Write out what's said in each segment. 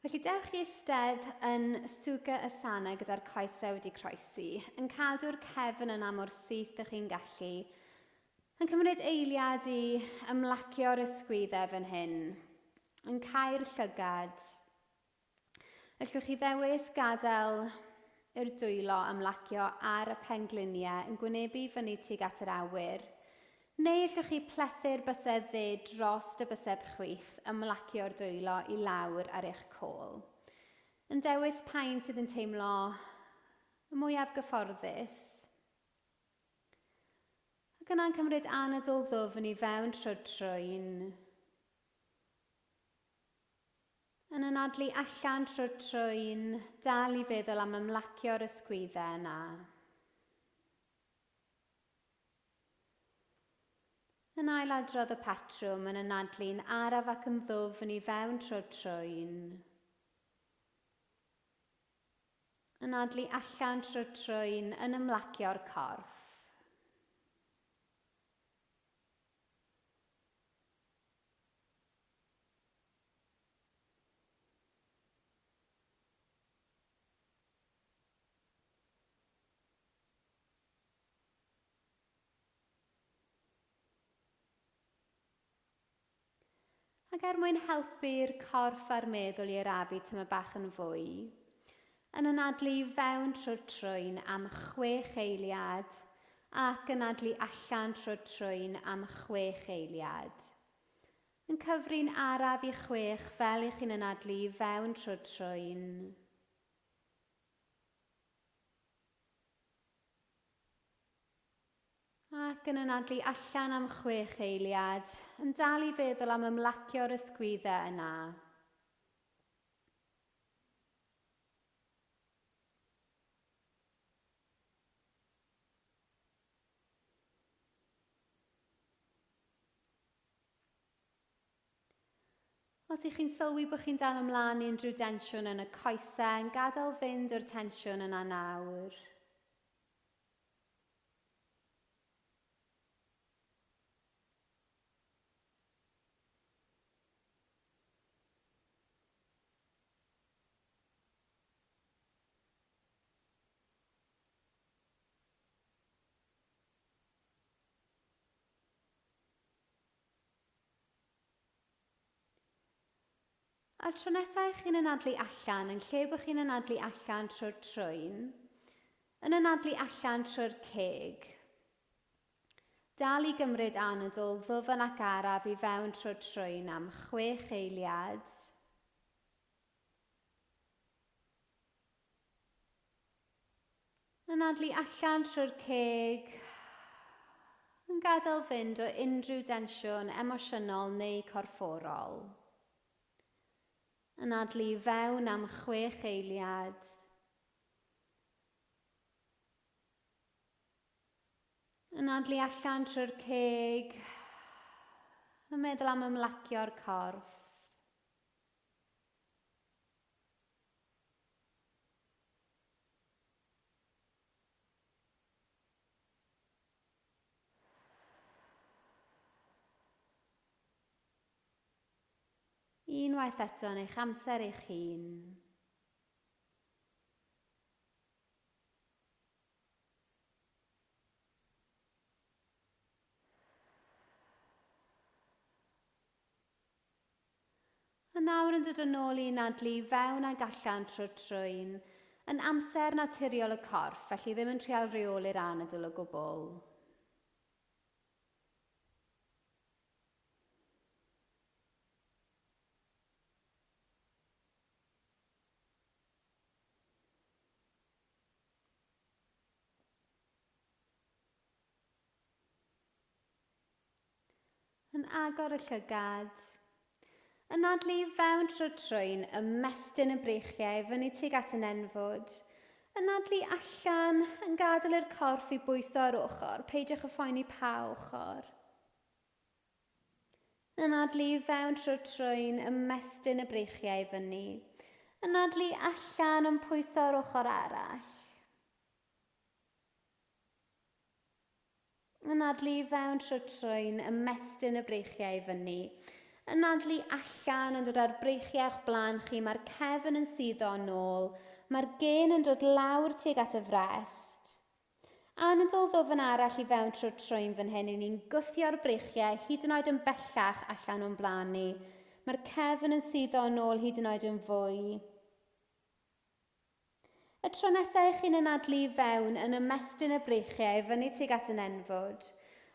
Felly dewch i eistedd yn Sukha Asana gyda'r coesau wedi croesi, yn cadw'r cefn yna mor syth ych chi'n gallu, yn cymryd eiliad i ymlacio'r ysgwyddau fan hyn, yn cau'r llygad. Ellwch chi ddewis gadael yr dwylo ymlacio ar y pengliniau yn gwynebu fyny tuag at yr awyr, Neu allwch chi plethu'r bysedd dde drost y bysedd chwith, ymlacio'r dwylo i lawr ar eich côl. Yn dewis pa un sydd yn teimlo y mwyaf gyfforddus. Ac yna'n cymryd anadl ddwfn i fewn trwy'r trwyn. Yn anadlu allan trwy'r trwyn, dal i feddwl am ymlacio'r ysgwyddau yna. Yn ailadrodd y patrwm, yn anadlu'n araf ac yn ddwfn i fewn trwy'r trwyn. Anadlu allan trwy'r trwyn, yn ymlacio'r corff. Ac er mwyn helpu'r corff a'r meddwl i arafu tyma bach yn fwy, yn anadlu i fewn trwy'r trwyn am chwech eiliad ac anadlu allan trwy'r trwyn am chwech eiliad. Yn cyfri'n araf i chwech fel i chi'n anadlu i fewn trwy'r trwyn. Ac yn anadlu allan am chwech eiliad, yn dal i feddwl am ymlacio'r ysgwyddau yna. Os ych chi'n sylwi bod chi'n dal ymlaen i unrhyw densiwn yn y coesau, yn gadael fynd o'r tensiwn yna nawr. A'r tro nesaf i chi'n anadlu allan, yn lle bod chi'n anadlu allan trwy'r trwyn, yn anadlu allan trwy'r ceg. Dal i gymryd anadl ddwfn ac araf i fewn trwy'r trwyn am chwech eiliad. Anadlu allan trwy'r ceg, yn gadael fynd o unrhyw densiwn emosiynol neu corfforol. Anadlu i fewn am chwech eiliad. Anadlu allan trwy'r ceg, yn meddwl am ymlacio'r corff. Unwaith eto yn eich amser eich hun. A nawr yn dod yn ôl i anadlu i fewn ag allan trwy'r trwyn, yn amser naturiol y corff, felly ddim yn trial rheoli'r anadl o gwbl. Yn agor y llygad. Anadlu i fewn trwy'r trwyn, ymestyn y breichiau fyny tuag at y nenfwd. Anadlu allan, yn gadael i'r corff i bwyso ar ochr, peidiwch â phoeni pa ochr. Anadlu i fewn trwy'r trwyn, ymestyn y breichiau fyny. Anadlu allan, yn pwyso ar ochr arall. Anadlu i fewn trwy'r trwyn, ymestyn y breichiau i fyny. Anadlu allan yn dod â'r breichiau o'ch blaen chi, mae'r cefn yn suddo yn ôl, mae'r gên yn dod lawr tuag at y frest. Anadl ddwfn arall i fewn trwy'r trwyn fan hyn, i ni'n gwthio'r breichiau hyd yn oed yn bellach allan o'n blaen ni. Mae'r cefn yn suddo yn ôl hyd yn oed yn fwy. Y tro nesaf i chi'n anadlu i fewn yn ymestyn y breichiau i fyny tuag at y nenfwd.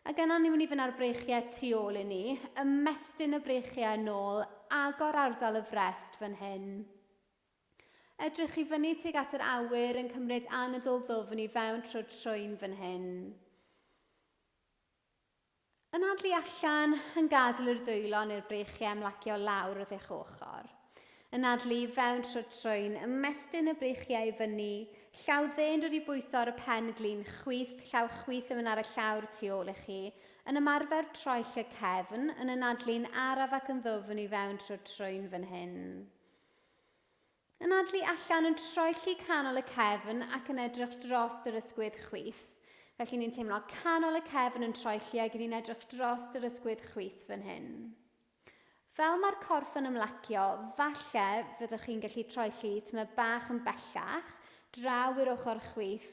Ac yna ni'n mynd i fynd â'r breichiau tu ôl i ni, ymestyn y breichiau yn ôl, agor ardal y frest fan hyn. Edrych i fyny tuag at yr awyr yn cymryd anadl ddwfn i fewn trwy'r trwyn fan hyn. Anadlu allan, yn gadael i'r dwylo neu'r breichiau ymlacio lawr wrth eich ochr. Anadlu i fewn trwy'r trwyn, ymestyn y breichiau i fyny, llaw dde'n dod i bwyso ar y pen glin chwith, llaw chwith yn mynd ar y llawr tu ôl i chi, yn ymarfer troell y cefn, yn anadlu'n araf ac yn ddwfn i fewn trwy'r trwyn fan hyn. Anadlu allan yn troelli canol y cefn ac yn edrych drost yr ysgwydd chwith. Felly ni'n teimlo canol y cefn yn troelli ac ni'n edrych drost yr ysgwydd chwith fan hyn. Fel mae'r corff yn ymlacio, falle fyddwch chi'n gallu troelli tymed bach yn bellach, draw i'r ochr chwith,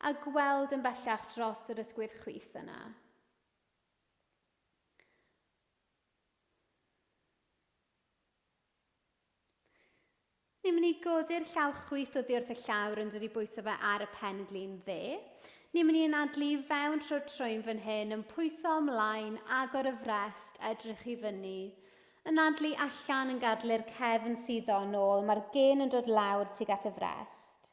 a gweld yn bellach dros yr ysgwydd chwith yna. Ni'n mynd i godi'r llaw chwith oddi wrth y llawr yn dod i bwyso fe ar y pen glin dde. Ni'n mynd i anadlu i fewn trwy'r trwyn fan hyn, yn pwyso ymlaen, agor y frest, edrych i fyny. Anadlu allan yn gadael i'r cefn suddo yn ôl, mae'r gên yn dod lawr tuag at y frest.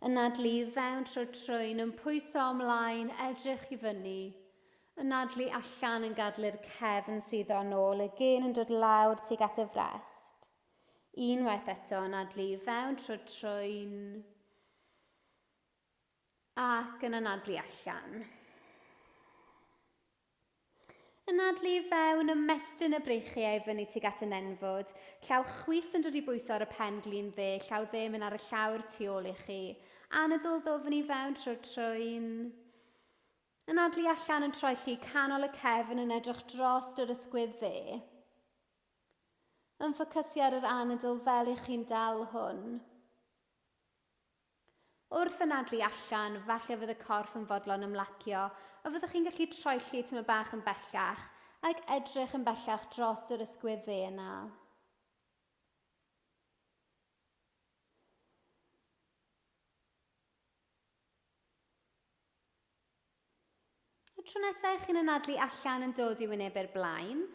Anadlu i fewn trwy'r trwyn, yn pwyso ymlaen, edrych i fyny. Anadlu allan yn gadael i'r cefn suddo yn ôl, y gên yn dod lawr tuag at y frest. Unwaith eto, anadlu i fewn trwy'r trwyn ac yn anadlu allan. Anadlu i fewn, ymestyn y breichiau i fyny tuag at y nenfwd. Llaw chwith yn dod i bwyso ar y pen glin dde, llaw dde mynd ar y llawr tu ôl i chi. Anadl ddwfn i fewn trwy'r trwyn. Anadlu allan yn troelli canol y cefn yn edrych drost yr ysgwydd dde. Yn ffocysu ar yr anadl fel i chi'n dal hwn. Wrth anadlu allan, falle fydd y corff yn fodlon ymlacio, a fyddwch chi'n gallu troelli tymed bach yn bellach ac edrych yn bellach drost yr ysgwydd dde yna. Y tro nesaf chi'n anadlu allan yn dod i wynebu'r blaen,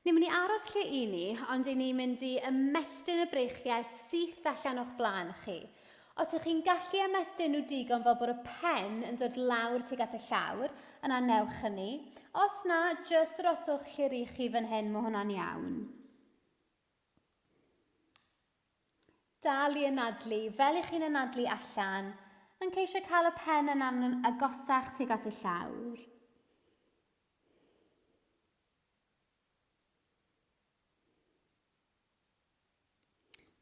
ni'n mynd i aros lle i ni, ond i ni'n mynd i ymestyn y breichiau syth allan o'ch blaen chi. Os ych chi'n gallu ymestyn nhw digon fel bod y pen yn dod lawr tuag at y llawr, yna newch hynny. Os na, jyst roswch lle rych chi fan hyn, mae hwnna'n iawn. Dal i anadlu, fel i chi'n anadlu allan, yn ceisio cael y pen yn agosach tuag at y llawr.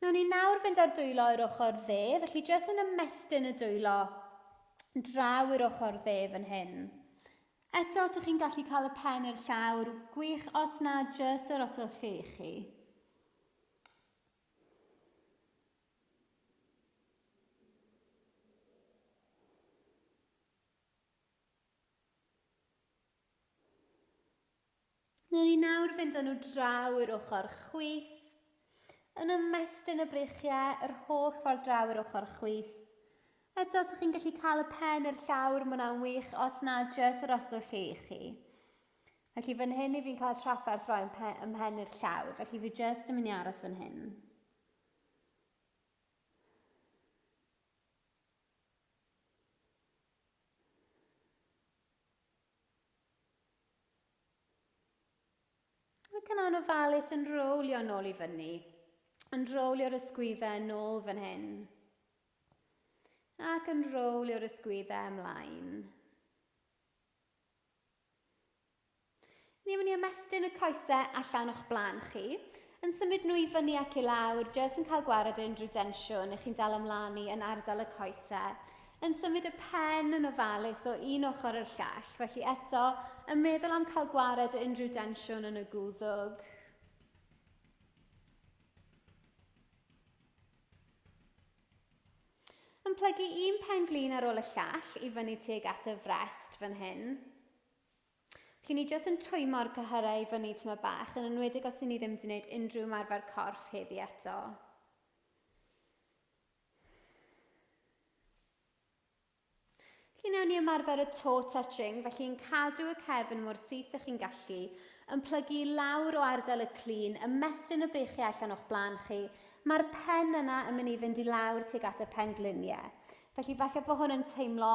Nawn ni nawr fynd â'r dwylo i'r ochr dde, felly jyst yn ymestyn y dwylo draw i'r ochr dde fan hyn. Eto, os ych chi'n gallu cael y pen i'r llawr, gwych, os na, jyst yr osod lle i chi. Newn ni nawr fynd â nhw draw i'r ochr chwith, yn ymestyn y breichiau yr holl ffordd draw i'r ochr chwith. Eto, os ydych chi'n gallu cael y pen i'r llawr, mae hwnna'n wych, os na, jyst yr osod lle i chi. Felly fan hyn i fi'n cael trafferth rhoi ym mhen i'r llawr, felly fi jyst yn mynd i aros fan hyn. Ac yna'n ofalus yn rowlio nôl i fyny, yn rowlio'r ysgwyddau nôl fan hyn. Ac yn rowlio'r ysgwyddau ymlaen. Ni'n mynd i ymestyn y coesau allan o'ch blaen chi, yn symud nhw i fyny ac i lawr, jyst yn cael gwared o unrhyw densiwn ych chi'n dal ymlaen i yn ardal y coesau. Yn symud y pen yn ofalus o un ochr i'r llall, felly eto, yn meddwl am cael gwared o unrhyw densiwn yn y gwddwg. plygu un pen glin ar ôl y llall i fyny tuag at y frest fan hyn. Felly ni jyst yn twymo'r cyhyrau i fyny tyma bach, yn enwedig os ni ddim wedi gwneud unrhyw ymarfer corff heddi eto. Felly wnawn ni ymarfer y toe touching, felly yn cadw y cefn mor syth ych chi'n gallu, yn plygu i lawr o ardal y clun, ymestyn y breichiau allan o'ch blaen chi. Mae'r pen yna yn mynd i fynd i lawr tuag at y pengliniau. Felly falle bod hwn yn teimlo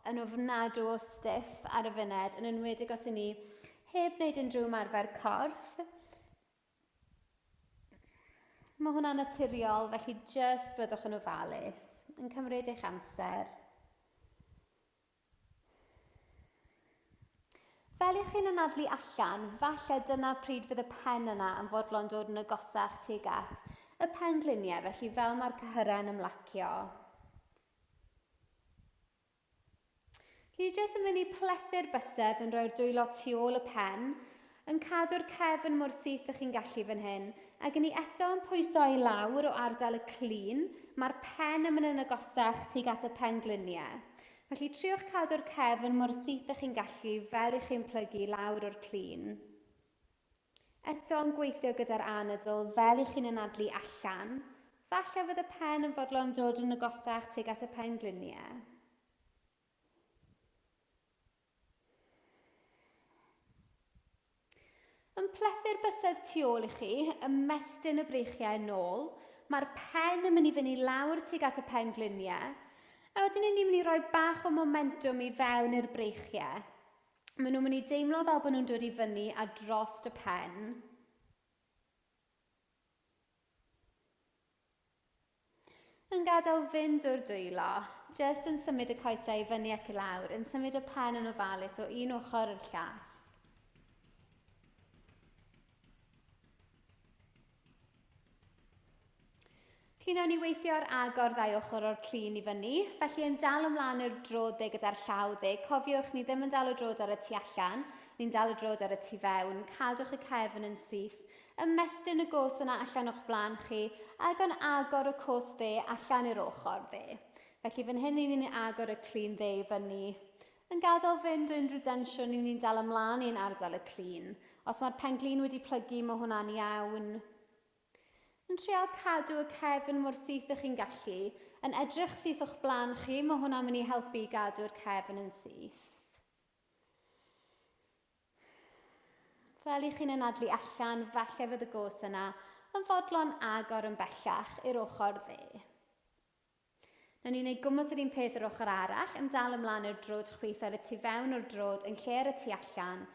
yn ofnadw o stiff ar y funud, yn enwedig os y'n ni heb wneud unrhyw ymarfer corff. Mae hwnna'n naturiol, felly jyst byddwch yn ofalus, yn cymryd eich amser. Fel i chi'n anadlu allan, falle dyna pryd fydd y pen yna yn fodlon dod yn agosach tuag at y pengliniau, felly fel mae'r cyhyrau'n ymlacio. Chi jyst yn mynd i plethu'r bysedd yn rhoi'r dwylo tu ôl y pen, yn cadw'r cefn mor syth ych chi'n gallu fan hyn, ac yn ni eto yn pwyso i lawr o ardal y clun, mae'r pen yn mynd yn agosach tuag at y pengliniau. Felly triwch cadw'r cefn mor syth ych chi'n gallu fel i chi'n plygu lawr o'r clun. Eto yn gweithio gyda'r anadl fel i chi'n anadlu allan, falle fydd y pen yn fodlon dod yn agosach tuag at y pengliniau. Yn plethu'r bysedd tu ôl i chi, ymestyn y breichiau yn ôl, mae'r pen yn mynd i fynd i lawr tuag at y pengliniau, a wedyn ni'n mynd i roi bach o momentwm i fewn i'r breichiau. Maen nhw'n mynd i deimlo fel bod nhw'n dod i fyny a drost y pen. Yn gadael fynd o'r dwylo, jyst yn symud y coesau i fyny ac i lawr, yn symud y pen yn ofalus o un ochr i'r llall. Felly wnawn ni weithio ar agor ddau ochr o'r clun i fyny, felly yn dal ymlaen i'r drod dde gyda'r llaw dde. Cofiwch, ni ddim yn dal y drod ar y tu allan, ni'n dal y drod ar y tu fewn. Cadwch y cefn yn syth. Ymestyn y gos yna allan o'ch blaen chi, ac yn agor y cos dde allan i'r ochr dde. Felly fan hyn ni'n agor y clun dde i fyny. Yn gadael fynd o unrhyw densiwn, ni'n dal ymlaen i'n ardal y clun. Os mae'r pen-glin wedi plygu, mae hwnna'n iawn. Yn trial cadw y cefn mor syth ych chi'n gallu, yn edrych syth o'ch blaen chi, mae hwnna'n mynd i helpu i gadw'r cefn yn syth. Fel i chi'n anadlu allan, falle fydd y gos yna yn fodlon agor yn bellach i'r ochr dde. Nawn ni wneud gwmws yr un peth yr ochr arall, yn dal ymlaen i'r drod chwith ar y tu fewn o'r drod yn lle ar y tu allan.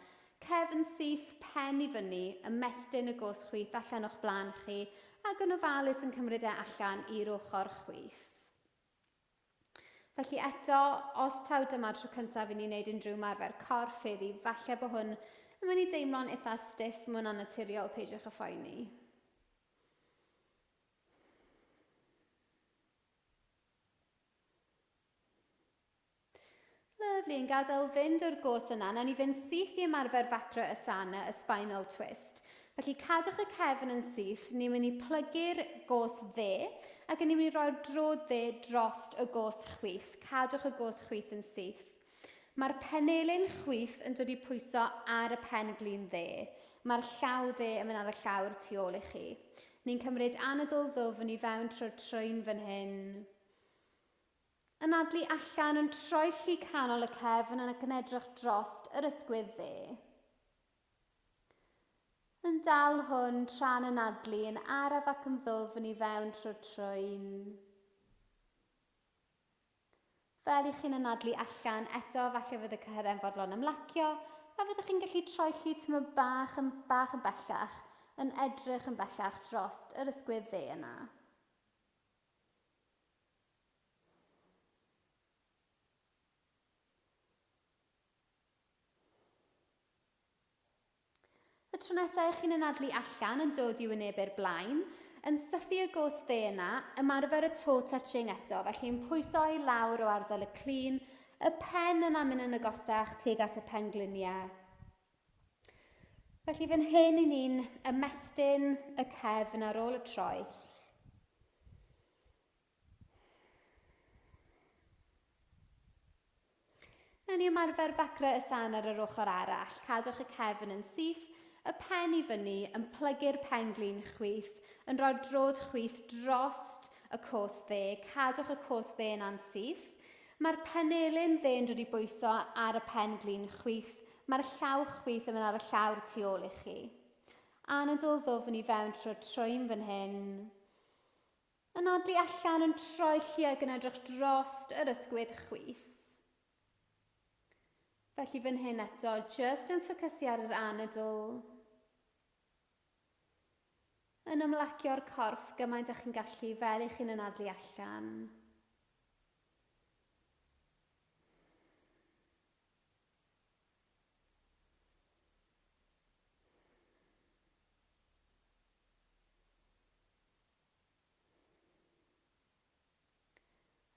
Cefn syth, pen i fyny, ymestyn y gos chwith allan o'ch blaen chi, ac yn ofalus yn cymryd e allan i'r ochr chwith. Felly eto, os taw dyma'r tro cyntaf i ni wneud unrhyw ymarfer corff heddi, falle bod hwn yn mynd i deimlo'n eitha stiff, mae hwnna'n naturiol, peidiwch â phoeni. Lyfli, yn gadael fynd o'r gos yna, nawn ni fynd syth i ymarfer Vakra Asana, y spinal twist. Felly cadwch y cefn yn syth, ni'n mynd i plygu'r gos dde, ac ni'n mynd i roi'r drod dde drost y gos chwith. Cadwch y gos chwith yn syth. Mae'r penelin chwith yn dod i pwyso ar y pen glin dde. Mae'r llaw dde yn mynd ar y llawr tu ôl i chi. Ni'n cymryd anadl ddwfn i fewn trwy'r trwyn fan hyn. Anadlu allan yn troelli canol y cefn ac yn edrych drost yr ysgwydd dde. Yn dal hwn tra'n anadlu yn araf ac yn ddwfn i fewn trwy'r trwyn. Fel i chi'n anadlu allan eto, falle fydd y cyhyrau'n fodlon ymlacio, a fyddwch chi'n gallu troelli tymed bach yn bach yn bellach, yn edrych yn bellach drost yr ysgwydd dde yna. Y tro nesaf ych chi'n anadlu allan yn dod i wynebu'r blaen, yn sythu y gos dde yna, ymarfer y toe touching eto, felly yn pwyso i lawr o ardal y clun, y pen yna mynd yn agosach tuag at y pengliniau. Felly fan hyn i ni'n ymestyn y cefn ar ôl y troell. Newn ni ymarfer Vakra Asana ar yr ochr arall. Cadwch y cefn yn syth, y pen i fyny, yn plygu'r pen-glin chwith, yn rhoi'r drod chwith drost y cos dde. Cadwch y cos dde yna'n syth. Mae'r penelin dde yn dod i bwyso ar y pen-glin chwith. Mae'r llaw chwith yn mynd ar y llawr tu ôl i chi. Anadl ddwfn i fewn trwy'r trwyn fan hyn. Anadlu allan yn troi lluog yn edrych drost yr ysgwydd chwith. Felly fan hyn eto, just yn ffocysu ar yr anadl. Yn ymlacio'r corff gymaint â chi'n gallu fel i chi'n anadlu allan.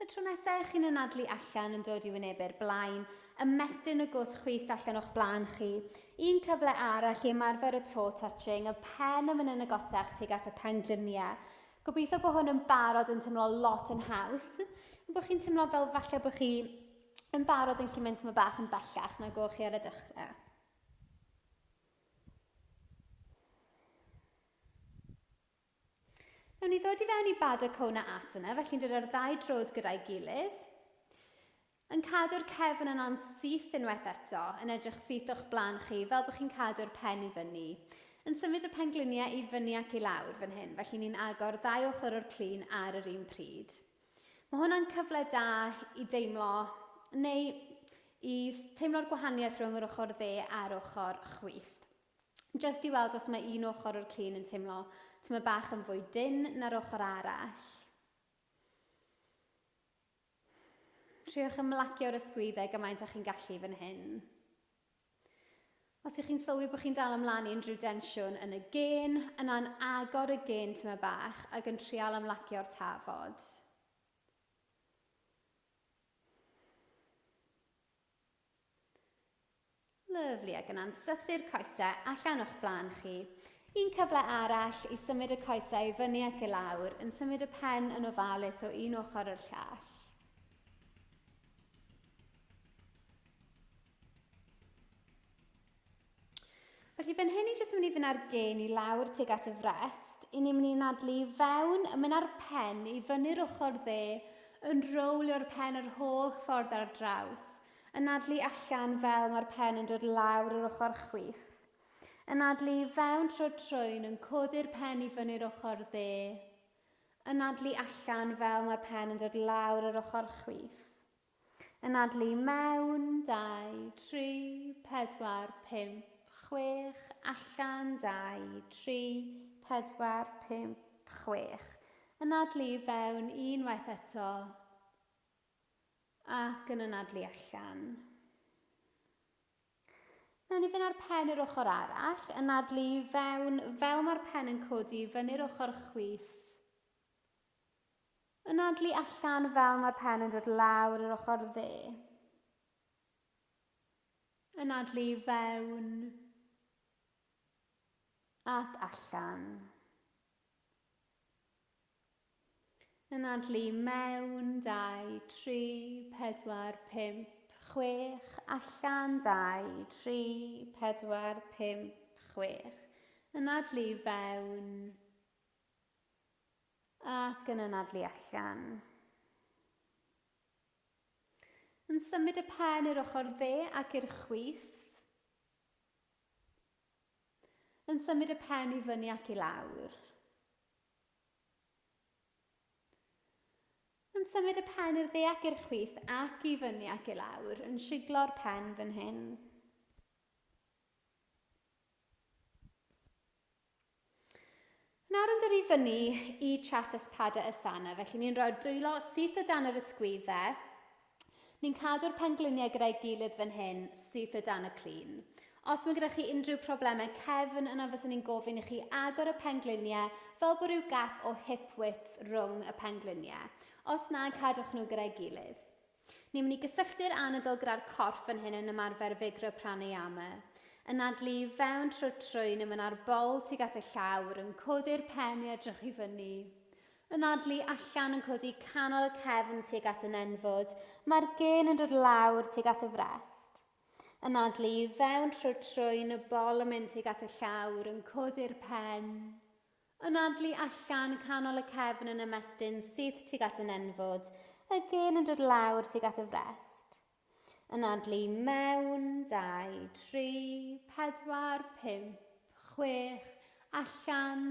Y tro nesaf chi'n anadlu allan yn dod i wynebu'r blaen, ymestyn y gwrs chwith allan o'ch blaen chi. Un cyfle arall i ymarfer y toe touching, y pen yn mynd yn agosach tuag at y pengliniau. Gobeithio bod hwn yn barod yn teimlo lot yn haws, bod chi'n teimlo fel falle bod chi yn barod yn gallu mynd tyma bach yn bellach nag o'ch chi ar y dechrau. Nawn ni ddod i fewn i Baddha Kona Asana, felly'n dod â'r ddau drod gyda'i gilydd. Yn cadw'r cefn yna'n syth unwaith eto, yn edrych syth o'ch blaen chi, fel bod chi'n cadw'r pen i fyny. Yn symud y pengliniau i fyny ac i lawr fan hyn, felly ni'n agor ddau ochr o'r clun ar yr un pryd. Mae hwnna'n cyfle da i deimlo, neu i teimlo'r gwahaniaeth rhwng yr ochr dde a'r ochr chwith. Jyst i weld os mae un ochr o'r clun yn teimlo tyma bach yn fwy dyn na'r ochr arall. Triwch ymlacio'r ysgwyddau gymaint â chi'n gallu fan hyn. Os ych chi'n sylwi bod chi'n dal ymlaen i unrhyw densiwn yn y gen, yna'n agor y gen tyma bach ac yn trial ymlacio'r tafod. Lyfli, ac yna'n sythu'r coesau allan o'ch blaen chi. Un cyfle arall i symud y coesau i fyny ac i lawr, yn symud y pen yn ofalus o un ochr i'r llall. Felly fan hyn ni jyst yn mynd i fynd â'r gen i lawr tuag at y frest. I ni'n mynd i anadlu i fewn, yn mynd â'r pen i fyny'r ochr dde, yn rowlio'r pen yr holl ffordd ar draws. Anadlu allan fel mae'r pen yn dod lawr yr ochr chwith. Anadlu i fewn trwy'r trwyn yn codi'r pen i fyny'r ochr dde. Anadlu allan fel mae'r pen yn dod lawr yr ochr chwith. Anadlu i mewn, 2, 3, 4, 5, 6, allan, 2, 3, 4, 5, 6. Anadlu i fewn unwaith eto. Ac yn anadlu allan. Nawn ni fynd ar pen yr ochr arall, anadlu i fewn fel mae'r pen yn codi i fyny'r ochr chwith. Anadlu allan fel mae'r pen yn dod lawr yr ochr dde. Anadlu i fewn ac allan. Anadlu mewn, 2, 3, 4, 5, 6, allan, 2, 3, 4, 5, 6. Anadlu fewn ac yn anadlu allan. Yn symud y pen i'r ochr dde ac i'r chwith. Yn symud y pen i fyny ac i lawr. Yn symud y pen i'r dde ac i'r chwith ac i fyny ac i lawr, yn siglo'r pen fan hyn. Nawr yn dod i fyny i Chatuspada Asana, felly ni'n rhoi'r dwylo syth o dan yr ysgwyddau. Ni'n cadw'r pengliniau gyda'i gilydd fan hyn, syth o dan y clun. Os mae gyda chi unrhyw problemau cefn, yna fyswn i'n gofyn i chi agor y pengliniau fel bod rhyw gap o hip width rhwng y pengliniau. Os na, cadwch nhw gyda'i gilydd. Ni'n mynd i gysylltu'r anadl gyda'r corff fan hyn yn ymarfer Vigra Pranayama. Anadlu i fewn trwy'r trwyn yn mynd â'r bol tuag at y llawr, yn codi'r pen i edrych i fyny. Anadlu allan yn codi canol y cefn tuag at y nenfwd. Mae'r gên yn dod lawr tuag at y frest. Anadlu i fewn trwy'r trwyn, y bol yn mynd tuag at y llawr, yn codi'r pen. Anadlu allan, canol y cefn yn ymestyn syth tuag at y nenfwd. Y gên yn dod lawr tuag at y frest. Anadlu mewn, 2, 3, 4, 5, 6, allan,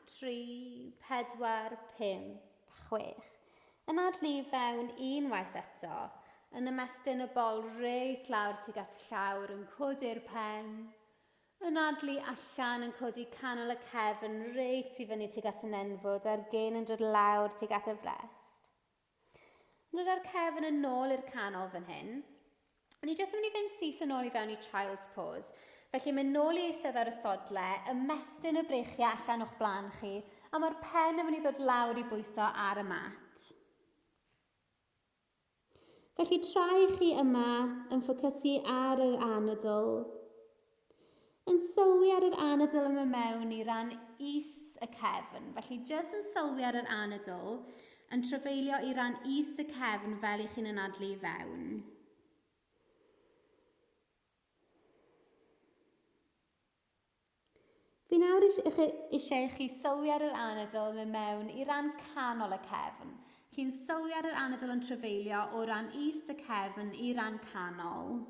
2, 3, 4, 5, 6. Anadlu fewn unwaith eto, yn ymestyn y bol reit lawr tuag at y llawr, yn codi'r pen. Anadlu allan yn codi canol y cefn reit i fyny tuag at y nenfwd a'r gên yn dod lawr tuag at y frest. Yn dod â'r cefn yn ôl i'r canol fan hyn. Ni jyst yn mynd i fynd syth yn ôl i fewn i child's pose. Felly mynd nôl i eistedd ar y sodle, ymestyn y breichiau allan o'ch blaen chi, a mae'r pen yn mynd i ddod lawr i bwyso ar y mat. Felly tra i chi yma yn ffocysu ar yr anadl, Yn sylwi ar yr anadl yn mynd mewn i ran is y cefn. Felly jyst yn sylwi ar yr anadl, yn trafeilio i ran is y cefn fel i chi'n anadlu i fewn. Fi nawr eisiau i chi sylwi ar yr anadl yn mynd mewn i ran canol y cefn. Chi'n sylwi ar yr anadl yn trafeilio o ran is y cefn i ran canol.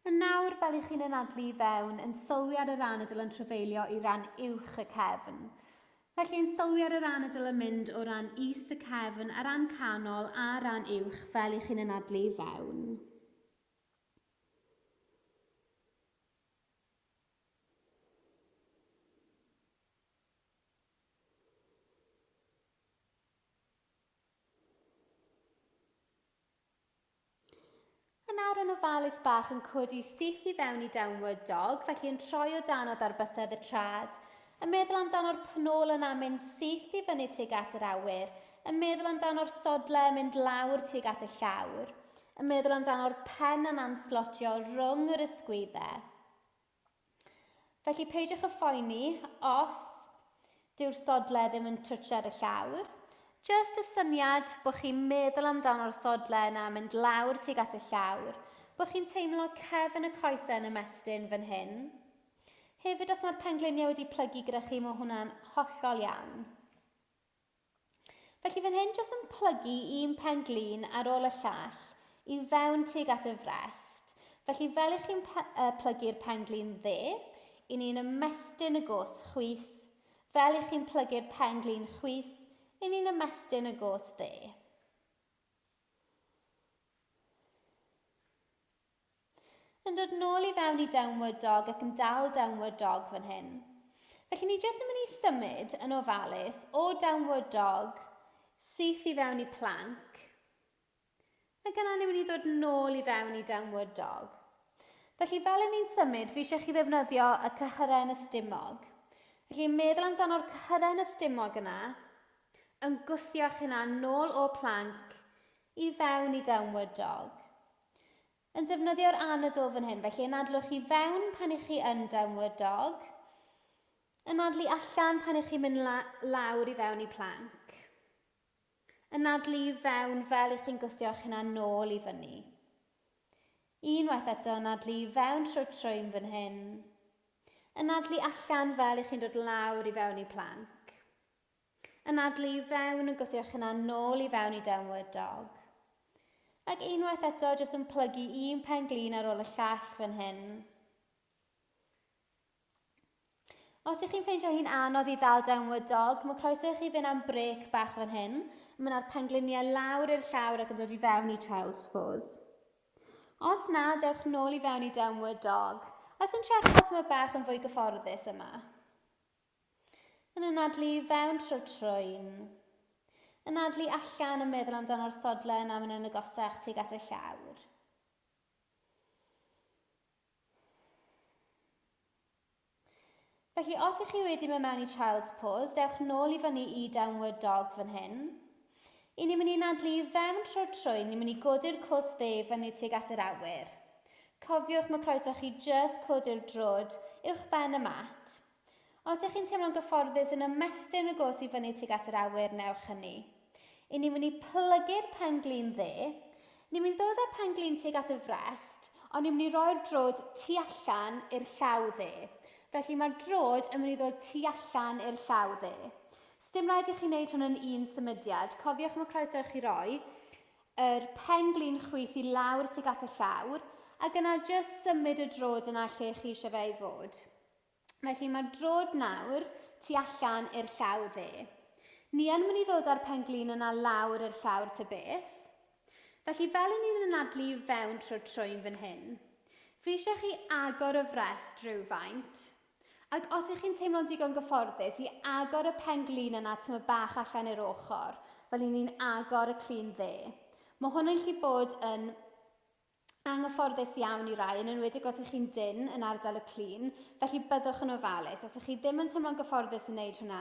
Yn nawr, fel i chi'n anadlu i fewn, yn sylwi ar yr anadl yn trafeilio i ran uwch y cefn. Felly yn sylwi ar yr anadl yn mynd o ran is y cefn a ran canol a ran uwch fel i chi'n anadlu i fewn. Yn awr yn ofalus bach yn codi syth i fewn i downward dog, felly yn troi o dan oddi ar bysedd y trad, yn meddwl amdano'r penôl yna mynd syth i fyny tuag at yr awyr, yn meddwl amdano'r sodle yn mynd lawr tuag at y llawr, yn meddwl amdano'r pen yna'n slotio rhwng yr ysgwyddau. Felly peidiwch â phoeni os dyw'r sodle ddim yn twtsiad y llawr. Jyst y syniad bod chi'n meddwl amdano'r sodle yna mynd lawr tuag at y llawr, bod chi'n teimlo cefn y coesau yn ymestyn fan hyn. Hefyd os mae'r pengliniau wedi plygu gyda chi, mae hwnna'n hollol iawn. Felly fan hyn jyst yn plygu un pen glin ar ôl y llall i fewn tuag at y frest. Felly fel i chi'n plygu'r pen glin dde, i ni'n ymestyn y gos chwith. Fel i chi'n plygu'r pen glin chwith, i ni'n ymestyn y gos dde. Yn dod nôl i fewn i downward dog ac yn dal downward dog fan hyn. Felly ni jyst yn mynd i symud yn ofalus o downward dog syth i fewn i plank. Ac yna ni'n mynd i ddod nôl i fewn i downward dog. Felly fel yn ni'n symud, fi eisiau chi ddefnyddio y cyhyren y stumog. Felly meddwl amdano'r cyhyren y stumog yna, yn gwthio chi yna nôl o plank i fewn i downward dog. Yn defnyddio'r anadl fan hyn, felly anadlwch i fewn pan ych chi yn downward dog, anadlu allan pan ych chi'n mynd la lawr i fewn i plank, anadlu i fewn fel ych chi'n gwthio'ch hunan nôl i fyny. Unwaith eto, anadlu i fewn trwy'r trwyn fan hyn, anadlu allan fel ych chi'n dod lawr i fewn i plank. Anadlu i fewn yn gwthio'ch hunan nôl i fewn i downward dog. Ac unwaith eto, jyst yn plygu un pen glin ar ôl y llall fan hyn. Os ych chi'n ffeindio hi'n anodd i ddal downward dog, mae croeso i chi fynd am brec bach fan hyn. Mae yna'r pengliniau lawr i'r llawr ac yn dod i fewn i child's pose. Os na, dewch nôl i fewn i downward dog. A sy'n trio cael tyma bach yn fwy gyfforddus yma. Yn anadlu i fewn trwy'r trwyn. Anadlu allan yn meddwl amdano'r sodle yna mynd yn agosach tuag at y llawr. Felly, os ych chi wedi mynd mewn i child's pose, dewch nôl i fyny i downward dog fan hyn. I ni'n mynd i anadlu i fewn trwy'r trwyn, ni'n mynd i godi'r cwrs dde fyny tuag at yr awyr. Cofiwch mae croeso chi jyst codi'r drod uwch ben y mat. Os ych chi'n teimlo'n gyfforddus yn ymestyn y gos i fyny tuag at yr awyr, newch hynny. I ni'n mynd i plygu'r pen-glin dde. Ni'n mynd i ddod â'r pen-glin tuag at y frest, ond ni'n mynd i roi'r drod tu allan i'r llaw dde. Felly mae'r drod yn mynd i ddod tu allan i'r llaw dde. Sdim rhaid i chi wneud hwn yn un symudiad. Cofiwch mae croeso i chi roi yr pen-glin chwith i lawr tuag at y llawr, ac yna jyst symud y drod yna lle chi eisiau fe i fod. Felly mae'r drod nawr tu allan i'r llaw dde. Ni yn mynd i ddod â'r pen-glin yna lawr i'r llawr ta beth. Felly fel i ni'n anadlu i fewn trwy'r trwyn fan hyn, fi eisiau chi agor y frest rhywfaint, Ac os ych chi'n teimlo'n digon gyfforddus i agor y pen-glin yna tymed bach allan i'r ochr, fel i ni'n agor y clun dde. Mae hwn yn gallu bod yn anghyfforddus iawn i rai, yn enwedig os ych chi'n dynn yn ardal y clun, felly byddwch yn ofalus. Os ych chi ddim yn teimlo'n gyfforddus yn neud hwnna,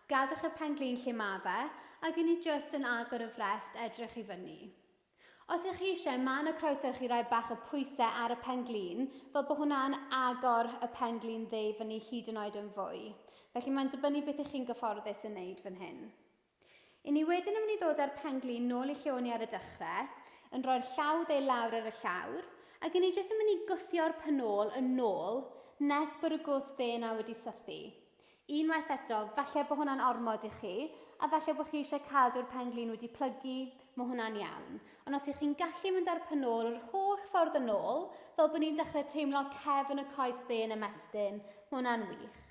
gadwch y pen-glin lle mae fe, ac i ni jyst yn agor y frest edrych i fyny. Os ych chi eisiau, mae yna croeso i chi roi bach o pwysau ar y pen-glin, fel bod hwnna'n agor y pen-glin dde i fyny hyd yn oed yn fwy. Felly mae'n dibynnu beth ych chi'n gyfforddus yn neud fan hyn. I ni wedyn yn mynd i ddod â'r pen-glin nôl i lle o'n i ar y dechrau, yn rhoi'r llaw dde lawr ar y llawr, ac i ni jyst yn mynd i gwthio'r pen-ôl yn ôl nes bod y goes dde yna wedi sythu. Unwaith eto, falle bod hwnna'n ormod i chi, a falle bod chi eisiau cadw'r pen-glin wedi plygu, mae hwnna'n iawn. Ond os ych chi'n gallu mynd â'r pen-ôl yr holl ffordd yn ôl, fel bod ni'n dechrau teimlo cefn y coes dde yn ymestyn, mae hwnna'n wych.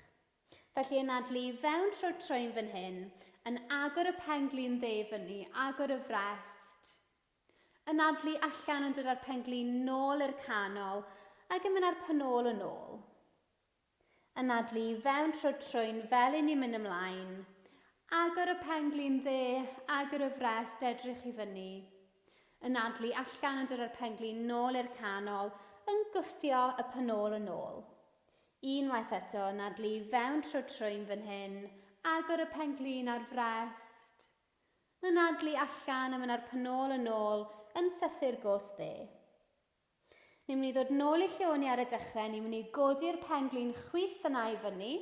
Felly anadlu i fewn trwy'r trwyn fan hyn, yn agor y pen-glin dde fyny, agor y frest, anadlu allan yn dod â'r pen-glin nôl i'r canol, ac yn mynd â'r pen-ôl yn ôl. Anadlu i fewn trwy'r trwyn fel i ni'n mynd ymlaen. Agor y pen-glin dde, agor y frest, edrych i fyny. Anadlu allan yn dod â'r pen-glin nôl i'r canol, yn gwthio y pen-ôl yn ôl. Unwaith eto, anadlu i fewn trwy'r trwyn fan hyn, agor y pen-glin a'r frest. Anadlu allan a mynd â'r pen-ôl yn ôl, yn sythu'r goes dde. Ni'n mynd i ddod nôl i lle o'n i ar y dechrau, ni'n mynd i godi'r pen-glin chwith yna i fyny,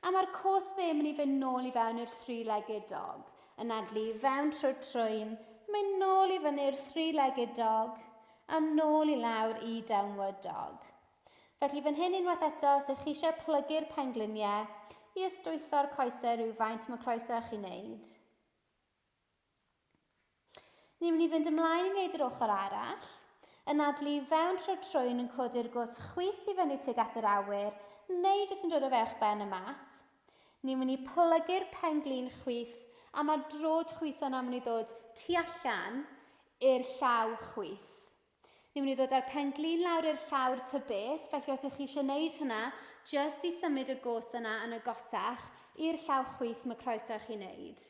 a mae'r cos dde yn mynd i fynd nôl i fewn i'r three-legged dog. Anadlu i fewn trwy'r trwyn, mynd nôl i fyny'r three-legged dog, a nôl i lawr i downward dog. Felly fan hyn unwaith eto, os ych chi eisiau plygu'r pengliniau i ystwytho'r coesau rhywfaint, mae croeso i chi wneud. Ni'n mynd i fynd ymlaen i wneud yr ochr arall. Anadlu i fewn trwy'r trwyn yn codi'r gwrs chwith i fyny tuag at yr awyr, neu jyst yn dod o fewch ben y mat. Ni'n mynd i plygu'r pen-glin chwith, a mae'r drod chwith yna mynd i ddod tu allan i'r llaw chwith. Ni'n mynd i ddod â'r pen-glin lawr i'r llawr ta beth, felly os ych chi eisiau gwneud hwnna, jyst i symud y gos yna yn agosach i'r llaw chwith mae croeso i chi wneud.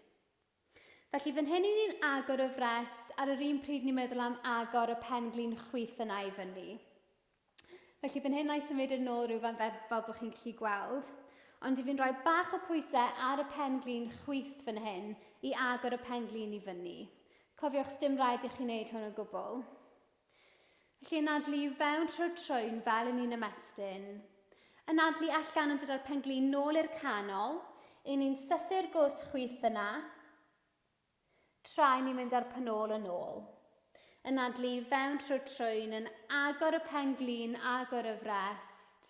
Felly fan hyn 'y ni'n agor y frest, ar yr un pryd ni'n meddwl am agor y pen-glin chwith yna i fyny. Felly fan hyn na i symud yn ôl rhywfaint fel, fel bod chi'n gallu gweld. Ond i fi'n rhoi bach o pwysau ar y pen-glin chwith fan hyn i agor y pen-glin i fyny. Cofiwch, sdim rhaid i chi wneud hwn o gwbl. Felly anadlu i fewn trwy'r trwyn fel i ni'n ymestyn. Anadlu allan yn dod â'r penglin nôl i'r canol. I ni'n sythu'r goes chwith yna. Tra i ni'n mynd â'r penôl yn ôl. Anadlu i fewn trwy'r trwyn yn agor y penglin, agor y frest.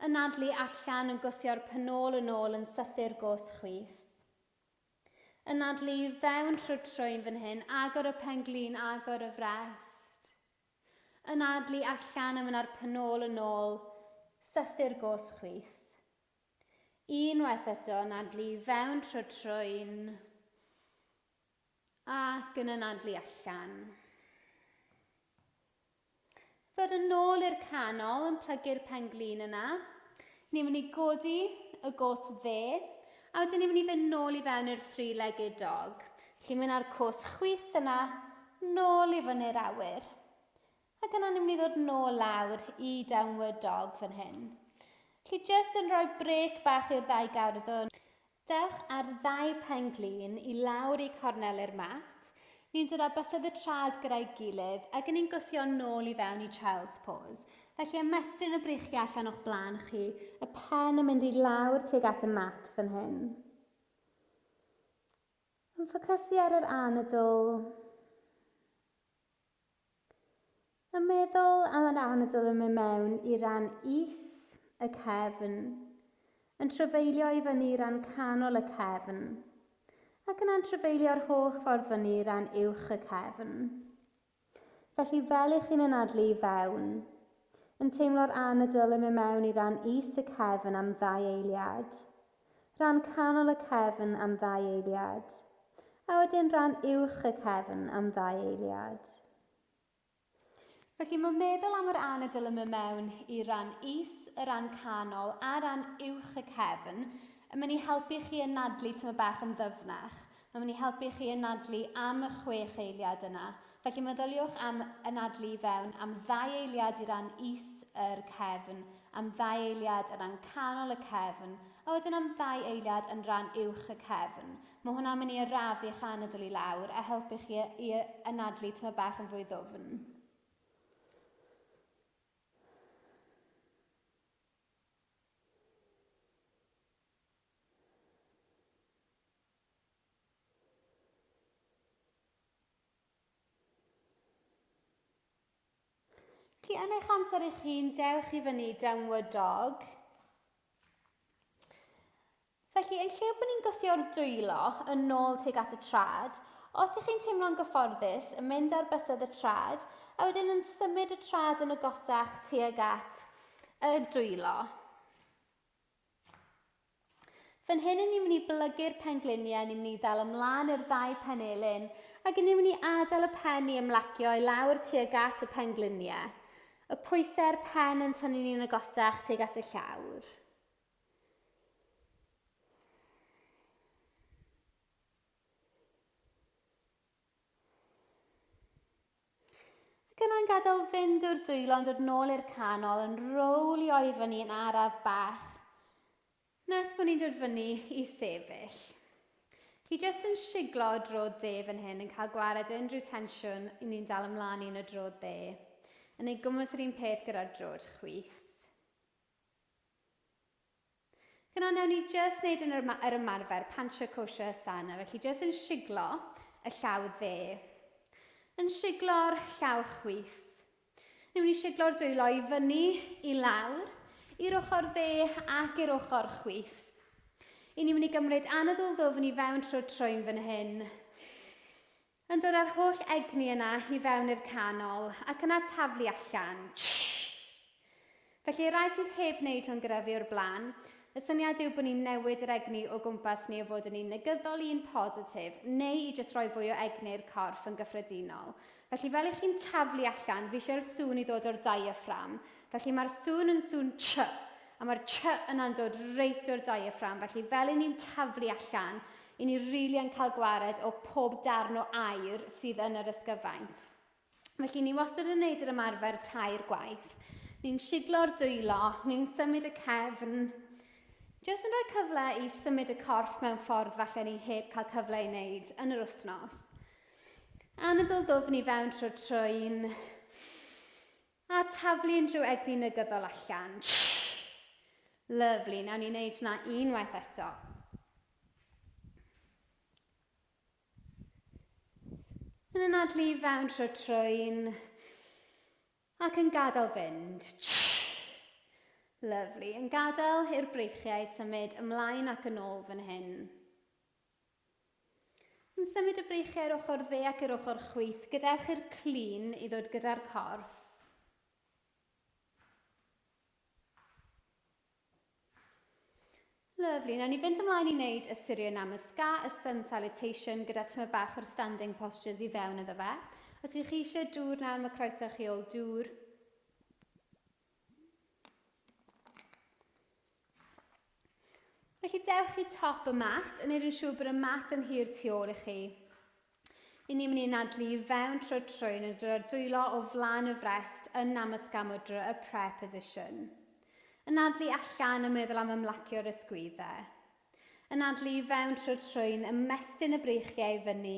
Anadlu allan yn gwthio'r penôl yn ôl yn sythu'r goes chwith. Anadlu i fewn trwy'r trwyn fan hyn, agor y pen-glin, agor y frest. Anadlu allan a mynd â'r penôl yn ôl, sythu'r goes chwith. Unwaith eto, anadlu i fewn trwy'r trwyn, ac yn anadlu allan. Ddod yn ôl i'r canol yn plygu'r pen-glin yna. Ni'n mynd i godi y gos dde, a wedyn ni'n mynd i fynd nôl i fewn i'r three-legged dog. Felly mynd â'r cos chwith yna, nôl i fyny'r awyr. Ac yna ni'n mynd i ddod nôl lawr i downward dog fan hyn. Felly jyst yn rhoi brêc bach i'r ddau garddwn. Dewch â'r ddau pen-glin i lawr i cornel i'r mat. Ni'n dod â bysedd y traed gyda'i gilydd ac yn ni'n gwthio nôl i fewn i child's pose. Felly ymestyn y breichiau allan o'ch blaen chi, y pen yn mynd i lawr tuag at y mat fan hyn. Yn ffocysu ar yr anadl. Yn meddwl am yr anadl yn mynd mewn i ran is y cefn, yn trafeilio i fyny i ran canol y cefn, ac yna'n trafeilio'r holl ffordd fyny i ran uwch y cefn. Felly fel y'ch chi'n anadlu i fewn, yn teimlo'r anadl yn mynd mewn i ran is y cefn am ddau eiliad, rhan canol y cefn am ddau eiliad, a wedyn rhan uwch y cefn am ddau eiliad. Felly mae meddwl am yr anadl yn mynd mewn i ran is, y ran canol a ran uwch y cefn yn mynd i helpu chi anadlu tyma bach yn ddyfnach. Mae'n mynd i helpu chi anadlu am y chwech eiliad yna. Felly meddyliwch am anadlu i fewn am ddau eiliad i ran is yr cefn, am ddau eiliad y ran canol y cefn, a wedyn am ddau eiliad yn ran uwch y cefn. Mae hwnna'n mynd i arafu eich anadl i lawr a helpu chi i anadlu tyma bach yn fwy ddwfn. Felly, yn eich amser eich hun, dewch i fyny downward dog. Felly, yn lle bod ni'n gwthio'r dwylo yn ôl tuag at y trad, os ych chi'n teimlo'n gyfforddus, yn mynd ar bysedd y trad, a wedyn yn symud y trad yn agosach tuag at y dwylo. Fan hyn, ni'n mynd i blygu'r pengliniau, ni'n mynd i ddal ymlaen i'r ddau penelin, ac ni'n mynd i adael y pen i ymlacio i lawr tuag at y pengliniau. Y pwysau'r pen yn tynnu ni'n agosach tuag at y llawr. Ac yna'n gadael fynd o'r dwylo yn dod nôl i'r canol, yn rowlio i fyny yn araf bach, nes bod ni'n dod fyny i sefyll. Chi jyst yn siglo y drod dde fan hyn, yn cael gwared o unrhyw tensiwn i ni'n dal ymlaen i yn y drod dde. Yn ei gwmws yr un peth gyda'r drod chwith. Gyna newn ni jyst wneud yn yr ymarfer Pancha Kosha Asana, felly jyst yn siglo y llaw dde. Yn siglo'r llaw chwith. Newn ni siglo'r dwylo i fyny, i lawr, i'r ochr dde ac i'r ochr chwith. I ni'n mynd i gymryd anadl ddwfn i fewn trwy'r trwyn fan hyn. Yn dod â'r holl egni yna i fewn i'r canol, ac yna taflu allan. Felly, y rai sydd heb wneud hwn gyda fi o'r blaen, y syniad yw bod ni'n newid yr egni o gwmpas ni o fod yn un negyddol i un positif, neu i jyst rhoi fwy o egni i'r corff yn gyffredinol. Felly, fel i chi'n taflu allan, fi eisiau'r sŵn i ddod o'r diaphragm. Felly, mae'r sŵn yn sŵn ch, a mae'r ch yna'n dod reit o'r diaphragm. Felly, fel i ni'n taflu allan, I ni rili yn cael gwared o pob darn o aer sydd yn yr ysgyfaint. Felly ni wastad yn gwneud yr ymarfer tair gwaith. Ni'n siglo'r dwylo, ni'n symud y cefn, jyst yn rhoi cyfle i symud y corff mewn ffordd falle ni heb cael cyfle i wneud yn yr wythnos. Anadl ddwfn i fewn trwy'r trwyn, a taflu unrhyw egni negyddol allan. Lyfli, nawn ni wneud hwnna unwaith eto. Yn anadlu i fewn trwy'r trwyn ac yn gadael fynd. Lyfli, yn gadael i'r breichiau symud ymlaen ac yn ôl fan hyn. Yn symud y breichiau i'r ochr dde ac i'r ochr chwith, gadewch i'r clun i ddod gyda'r corff. Lyfli. Nawn ni fynd ymlaen i wneud y Surya Namaskar, y Sun Salutation, gyda tyma bach o'r standing postures i fewn iddo fe. Os ydych chi eisiau dŵr nawr, mae croeso chi ôl dŵr. Felly dewch i top y mat, yn neud yn siŵr bod y mat yn hir tu ôl i chi. I ni'n mynd i anadlu i fewn trwy'r trwyn yn dod â'r dwylo o flaen y frest yn Namaskar Mudra, y prayer position. Anadlu allan yn meddwl am ymlacio'r ysgwyddau. Anadlu i fewn trwy'r trwyn, ymestyn y breichiau i fyny.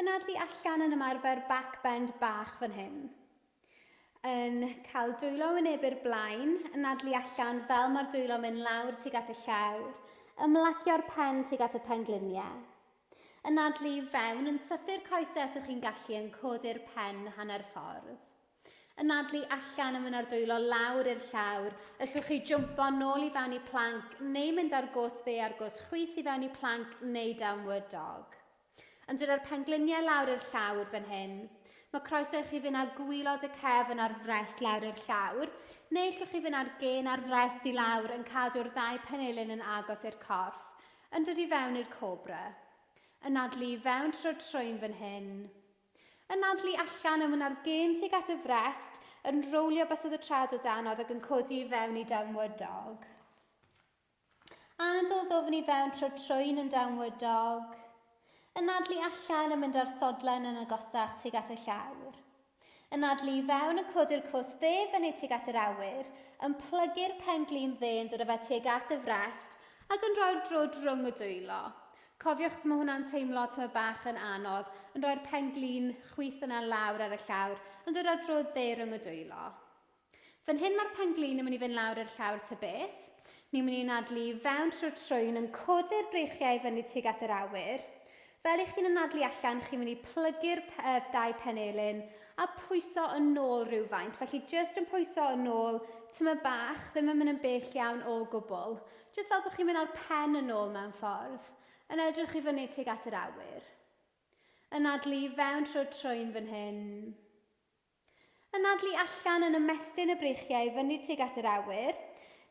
Anadlu allan yn ymarfer back bend bach fan hyn. Yn cael dwylo wynebu'r blaen, yn adlu allan fel mae'r dwylo'n mynd lawr tuag at y llawr, ymlacio'r pen tuag at y pengliniau. Yn adlu i fewn, yn sythu'r coesau os ych chi'n gallu, yn codi'r pen hanner ffordd. Yn adlu allan yn mynd â'r dwylo lawr i'r llawr, ellwch chi jwmpo nôl i fewn i plank neu mynd â'r goes dde a'r goes chwith i fewn i plank neu downward dog. Yn dod â'r pengliniau lawr i'r llawr fan hyn. Mae croeso i chi fynd â gwylod y cefn a'r frest lawr i'r llawr, neu allwch chi fynd â'r gen a'r frest i lawr yn cadw'r ddau penelin yn agos i'r corff, yn dod i fewn i'r cobra. Anadlu i fewn trwy'r trwyn fan hyn. Anadlu allan yn mynd â'r gen tuag at y frest, yn rowlio bysedd y traed o danodd ac yn codi i fewn i downward dog. Anadl ddwfn i fewn trwy'r trwyn yn downward dog. Anadlu allan yn mynd â'r sodlen yn agosach tuag at y llawr. Anadlu i fewn yn codi'r cwrs dde fyny tuag at yr awyr, yn plygu'r pen-glin dde yn dod â fe tuag at y frest ac yn rhoi'r drod rhwng y dwylo. Cofiwch os mae hwnna'n teimlo tymed bach yn anodd, yn rhoi'r pen-glin chwith yna lawr ar y llawr, yn dod â'r drod dde rhwng y dwylo. Fan hyn mae'r pen-glin yn mynd i fynd lawr i'r llawr ta beth. Ni'n mynd i anadlu i fewn trwy'r trwyn yn codi'r breichiau i fyny tuag at yr awyr. Fel i chi'n anadlu allan, chi'n mynd i plygu'r ddau penelin a pwyso yn ôl rhywfaint. Felly jyst yn pwyso yn ôl, tyma bach, ddim yn mynd yn bell iawn o gwbl. Jyst fel bod chi'n mynd â'r pen yn ôl mewn ffordd. Yn edrych i fyny tuag at yr awyr. Anadlu i fewn trwy'r trwyn fan hyn. Anadlu allan yn ymestyn y breichiau i fyny tuag at yr awyr.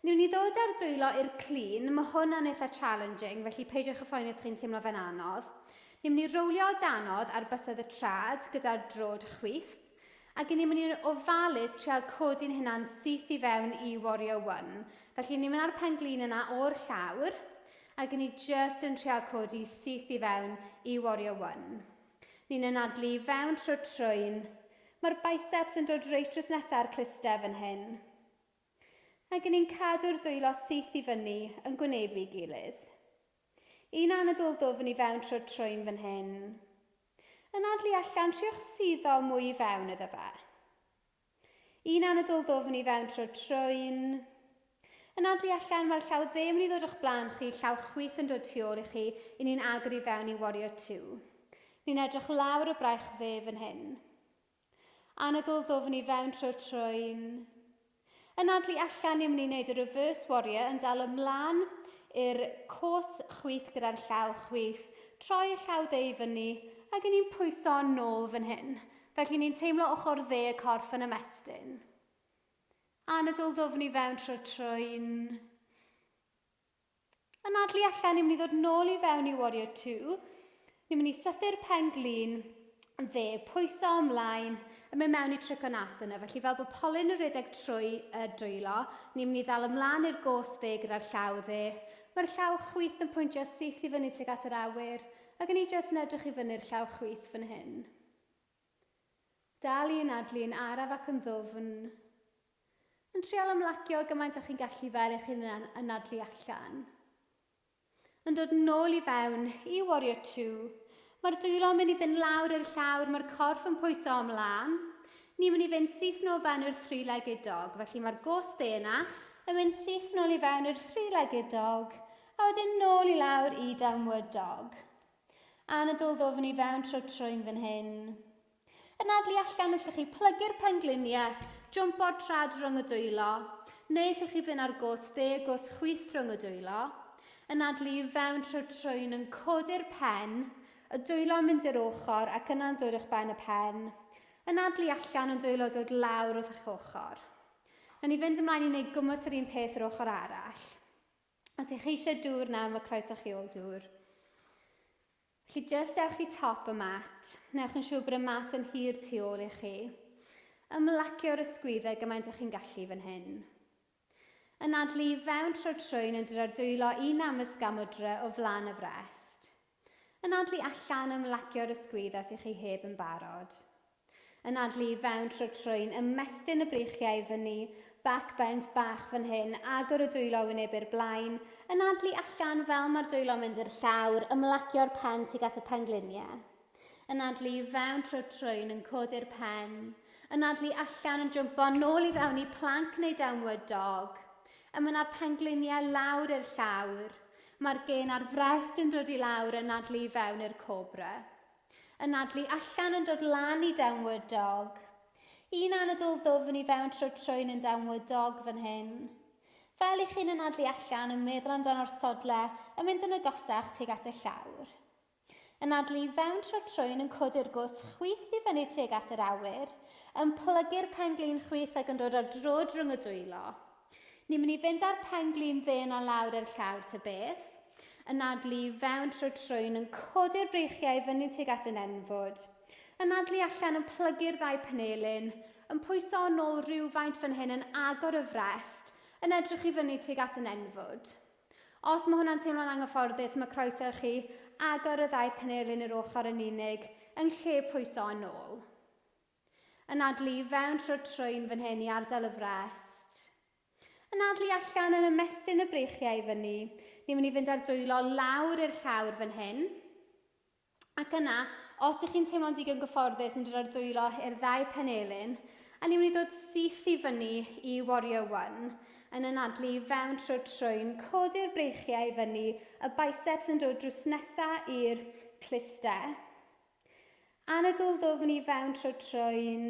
Newn ni ddod â'r dwylo i'r clun, mae hwn yn eitha challenging, felly peidiwch â phoeni os chi'n teimlo fe'n anodd. Ni'n mynd i rowlio o danodd ar bysedd y trad gyda'r drod chwith, ac ni'n mynd i'n ofalus trial codi'n hunan syth i fewn i Warrior One. Felly ni'n mynd â'r pen-glin yna o'r llawr, ac ni jyst yn trial codi syth i fewn i Warrior One. Ni'n anadlu i fewn trwy'r trwyn. Mae'r biceps yn dod reit drws nesa ar cluster fan hyn. Ac ni'n cadw'r dwylo syth i fyny yn gwynebu gilydd. Un anadl ddwfn i fewn trwy'r trwyn fan hyn. Anadlu allan, triwch suddo mwy i fewn iddo fe. Un anadl ddwfn i fewn trwy'r trwyn. Anadlu allan, mae'r llaw dde yn mynd i ddod o'ch blaen chi, llaw chwith yn dod tu ôl i chi, i ni'n agor i fewn i Warrior 2. Ni'n edrych lawr y braich dde fan hyn. Anadl ddwfn i fewn trwy'r trwyn. Anadlu allan, ni'n mynd i wneud y reverse warrior yn dal ymlaen i'r cos chwith gyda'r llaw chwith, troi y llaw dde i fyny, ac ni'n pwyso nôl fan hyn. Felly ni'n teimlo ochr dde y corff yn ymestyn. Anadl ddwfn i fewn trwy'r trwyn. Anadlu allan, ni'n mynd i ddod nôl i fewn i Warrior 2. Ni'n mynd i sythu'r pen glin dde, pwyso ymlaen, yn mynd mewn i Trikonasana. Felly fel bod polyn yn rhedeg trwy y dwylo, ni'n mynd i ddal ymlaen i'r gos dde gyda'r llaw dde. Mae'r llaw chwith yn pwyntio syth i fyny tuag at yr awyr, ac yn ni jyst yn edrych i fyny'r llaw chwith fan hyn. Dal i anadlu yn araf ac yn ddwfn. Yn trial ymlacio gymaint â chi'n gallu fel eich hun yn anadlu allan. Yn dod nôl i fewn i Warrior 2. Mae'r dwylo yn mynd i fynd lawr i'r llawr, mae'r corff yn pwyso ymlaen. Ni'n mynd i fynd syth nôl fewn i'r three-legged dog, felly mae'r gos dde yna yn mynd syth nôl i fewn i'r three-legged dog, a wedyn nôl i lawr i downward dog. Anadl ddwfn i fewn trwy'r trwyn fan hyn. Anadlu allan, allwch chi plygu'r pengliniau, jwmpo'r trad rhwng y dwylo, neu allwch chi fynd ar gos dde, gos chwith rhwng y dwylo. Anadlu i fewn trwy'r trwyn yn codi'r pen, y dwylo yn mynd i'r ochr ac yna'n dod uwch ben y pen. Anadlu allan yn dwylo dod lawr wrth eich ochr. Nawn ni fynd ymlaen i wneud gwmws yr un peth yr ochr arall. Os ych chi eisiau dŵr nawr, mae croeso chi ôl dŵr. Felly jyst ewch i top y mat. Newch yn siŵr bod y mat yn hir tu ôl i chi. Ymlacio'r ysgwyddau gymaint â chi'n gallu fan hyn. Anadlu i fewn trwy'r trwyn yn dod â'r dwylo i Namaskar Mudra o flaen y frest. Anadlu allan, ymlacio'r ysgwydd os ych chi heb yn barod. Anadlu i fewn trwy'r trwyn, ymestyn y breichiau i fyny, back bend bach fan hyn, agor y dwylo wyneb i'r blaen, anadlu allan fel mae'r dwylo'n mynd i'r llawr, ymlacio'r pen tuag at y pengliniau. Anadlu i fewn trwy'r trwyn yn codi'r pen. Anadlu allan yn jwmpo nôl i fewn i plank neu downward dog. Yn mynd â'r pengliniau lawr i'r llawr. Mae'r gên a'r frest yn dod i lawr anadlu i fewn i'r cobra. Anadlu allan yn dod lan i downward dog. Un anadl ddwfn i fewn trwy'r trwyn yn downward dog fan hyn. Fel i chi'n anadlu allan yn meddwl amdano'r sodle yn mynd yn agosach tuag at y llawr. Anadlu i fewn trwy'r trwyn yn codi'r gwrs chwith i fyny tuag at yr awyr, yn plygu'r pen-glin chwith ac yn dod â'r droed rhwng y dwylo. Ni'n mynd i fynd â'r pen-glin dde yna lawr i'r llawr ta beth. Anadlu i fewn trwy'r trwyn yn codi'r breichiau i fyny tuag at y nenfwd. Anadlu allan yn plygu'r ddau penelin, yn pwyso yn ôl rhywfaint fan hyn yn agor y frest, yn edrych i fyny tuag at y nenfwd. Os mae hwnna'n teimlo'n anghyfforddus, mae croeso i chi agor y ddau penelin i'r ochr yn unig, yn lle pwyso yn ôl. Anadlu i fewn trwy'r trwyn fan hyn i ardal y frest. Anadlu allan yn ymestyn y breichiau i fyny. Ni'n mynd i fynd â'r dwylo lawr i'r llawr fan hyn. Ac yna, os ych chi'n teimlo'n digon gyfforddus yn dod â'r dwylo i'r ddau penelin, a ni'n mynd i ddod syth i fyny i Warrior One, yn anadlu i fewn trwy'r trwyn, codi'r breichiau i fyny, y biceps yn dod drws nesa i'r cluster. Anadl ddwfn i fewn trwy'r trwyn.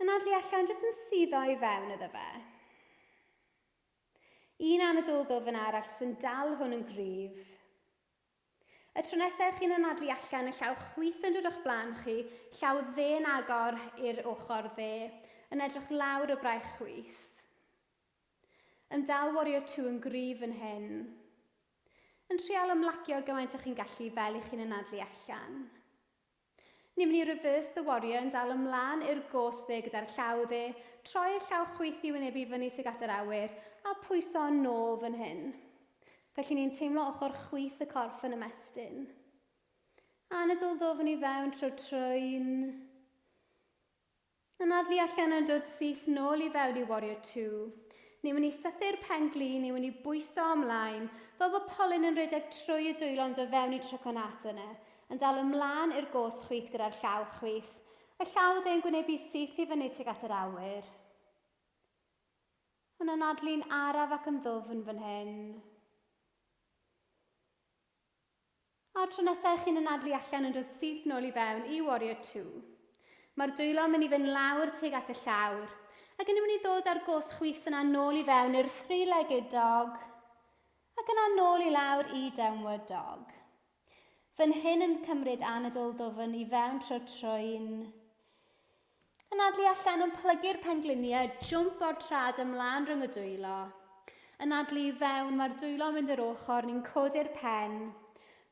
Anadlu allan, jyst yn suddo i fewn iddo fe. Un anadl ddwfn arall, jyst yn dal hwn yn gryf. Y tro nesaf chi'n anadlu allan, y llaw chwith yn dod o'ch blaen chi, llaw dde'n agor i'r ochr dde, yn edrych lawr y braich chwith. Yn dal Warrior Two yn gryf yn hyn. Yn trial ymlacio gymaint â chi'n gallu fel i chi'n anadlu allan. Ni'n mynd i reverse the warrior yn dal ymlaen i'r gos dde gyda'r llaw dde, troi y llaw chwith i wynebu fyny tuag at yr awyr, a pwyso nôl fan hyn. Felly ni'n teimlo ochr chwith y corff yn ymestyn. Anadl ddwfn i fewn trwy'r trwyn. Anadlu allan yn dod syth nôl i fewn i Warrior Two. Ni'n mynd i sythu'r pen glin, ni'n mynd i bwyso ymlaen, fel bod polyn yn rhedeg trwy y dwylo yn dod fewn i Trikonasana, yn dal ymlaen i'r gos chwith gyda'r llaw chwith, y llaw dde yn gwynebu syth i fyny tuag at yr awyr. Yn anadlu'n araf ac yn ddwfn fan hyn. A'r tro nesaf chi'n anadlu allan yn dod syth nôl i fewn i Warrior Two. Mae'r dwylo'n mynd i fynd lawr tuag at y llawr, ac yn mynd i ddod â'r gos chwith yna nôl i fewn i'r three-legged dog, ac yna nôl i lawr i downward dog. Fan hyn yn cymryd anadl ddwfn i fewn trwy'r trwyn. Anadlu allan yn plygu'r pengliniau, jwmp o'r trad ymlaen rhwng y dwylo. Anadlu i fewn, mae'r dwylo'n mynd i'r ochr, ni'n codi'r pen.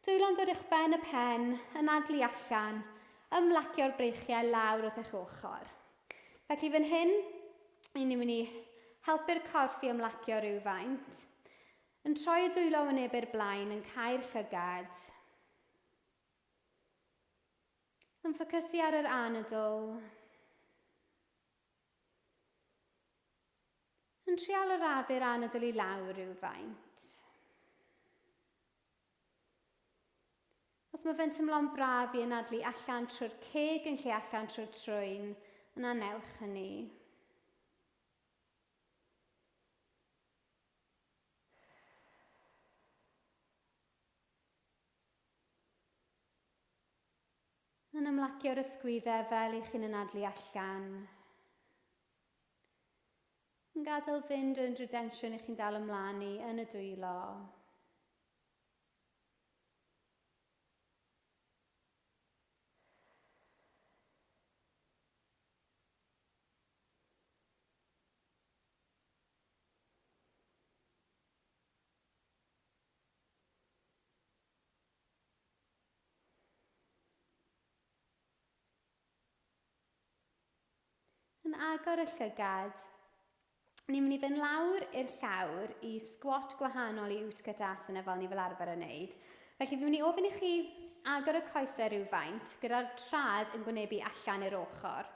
Dwylo'n dod uwch ben y pen, anadlu allan, ymlacio'r breichiau lawr wrth eich ochr. Felly fan hyn, i ni'n mynd i helpu'r corff i ymlacio rhywfaint. Yn troi y dwylo wyneb i'r blaen, yn cau'r llygad. Yn ffocysu ar yr anadl. Yn trial arafu'r anadl i lawr rhywfaint. Os mae fe'n teimlo'n braf i anadlu allan trwy'r ceg yn lle allan trwy'r trwyn, yna newch hynny. Yn ymlacio'r ysgwyddau fel i chi'n anadlu allan. Yn gadael fynd unrhyw densiwn i chi'n dal ymlaen i yn y dwylo. Yn agor y llygad, ni'n mynd i fynd lawr i'r llawr i squat gwahanol i Utkatasana fel ni fel arfer yn wneud. Felly fi'n mynd i ofyn i chi agor y coesau rhywfaint gyda'r trad yn gwynebu allan i'r ochr.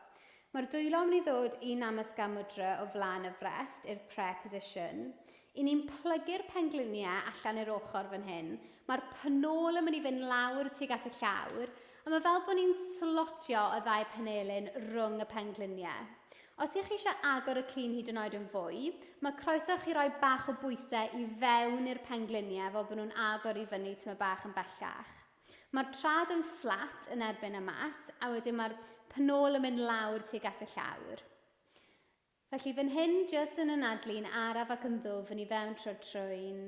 Mae'r dwylo yn mynd i ddod i Namaskar Mudra o flaen y frest i'r prayer position. I ni'n plygu'r pengliniau allan i'r ochr fan hyn. Mae'r penôl yn mynd i fynd lawr tuag at y llawr. A mae fel bod ni'n slotio y ddau penelin rhwng y pengliniau. Os ych chi eisiau agor y clun hyd yn oed yn fwy, mae croeso chi roi bach o bwysau i fewn i'r pengliniau fel bod nhw'n agor i fyny tyma bach yn bellach. Mae'r trad yn fflat yn erbyn y mat, a wedyn mae'r penôl yn mynd lawr tuag at y llawr. Felly fan hyn, jyst yn anadlu'n araf ac yn ddwfn i fewn trwy'r trwyn.